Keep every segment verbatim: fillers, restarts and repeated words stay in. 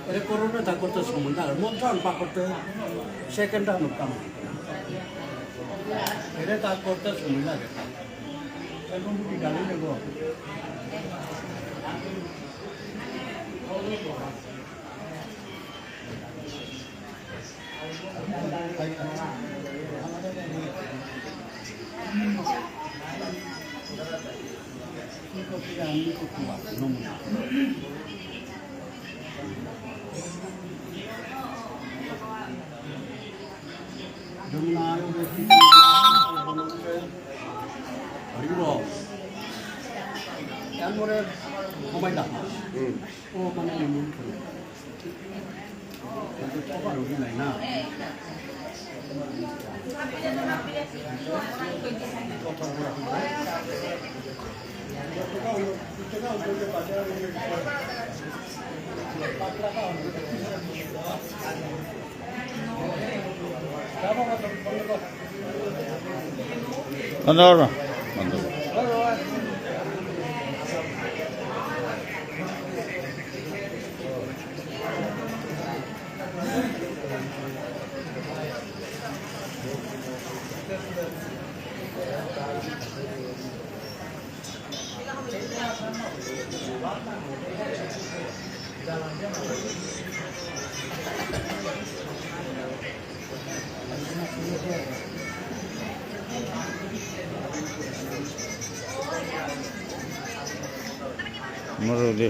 এরে করোনা তা করতে সময় লাগে, মন চান পা করতে সেকেন্ড আমার কাম। এরে তা করতে সময় লাগে। এখন তুমি গালি দেবো। হরি বল। এরপরে সময় দেখা। হুম। ও মানে নিমন্ত্রণ। কিন্তু সবার রুগী নাই না। বন্ধ করো, বন্ধ করো। মরলে।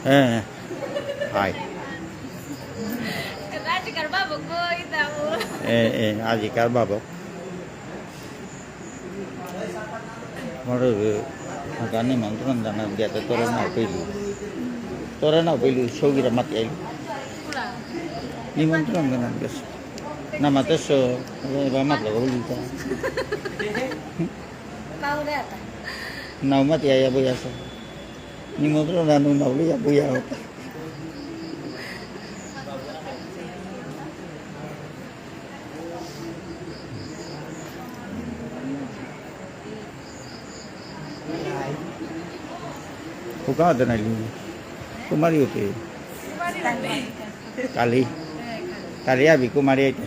হ্যাঁ, হ্যাঁ। হাই। এ, এ, আজিকার বাবক। মোর, এ, ওখানে নিমন্ত্রণ জানা দিয়াতে তোরে না পেলু। তোরে না পেলু, সৌগিরা মাতি আইলু। নিমন্ত্রণ জানা গেছে। না মাতে সো, এবার মাতলে বলি তো। নাও মাতি আইয়া বই আছে। নিমন্ত্রণ জানো না বলে ইয়া বই আহত। হুকাওতে নাইলি? কুমারী হতে? কালি? কালি আবি কুমারী আইতে?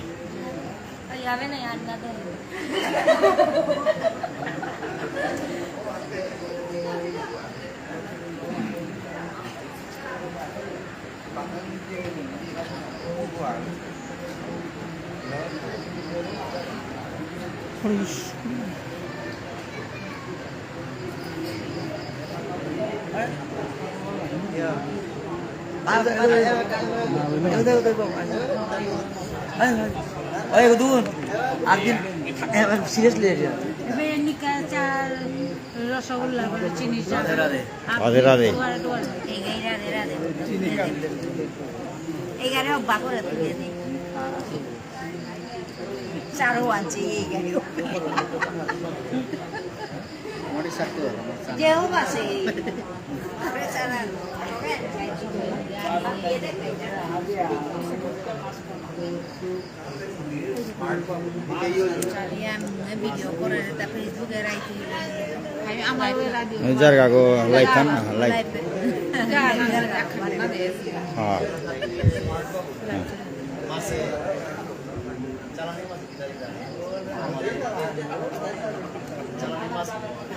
ওই দুন, একদিন সিরিয়াসলি। এবার নিকা চাল, রসগোল্লা, বলে চিনি চা। রাধে রাধে। রাধে রাধে। দুয়ারে দুয়ারে। এই গাই রাধে রাধে। এই গাড়ি অভ্যাস করে তুলে দিই। চারও আনছে এই গাড়ি। যেও বাসে। ভিডিও করে তা Facebook এ রাইতে। আমি আমার ওই রাডিও। জারগা গো, লাইভ থাম না, লাইভ। লাইভ। হ্যাঁ।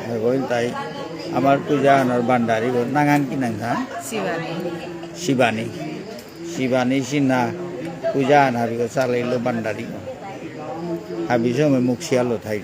হ্যাঁ, গোবিন্দ তাই, আমার পূজা আনার ভান্ডারি গো, নাঙহান কি নাঙহান? শিবানী। শিবানী। শিবানী সিনহা, পূজা আন হাবিগো চালাইলো ভান্ডারি গো। হাবি সময় মুখ শিয়ালো থাই।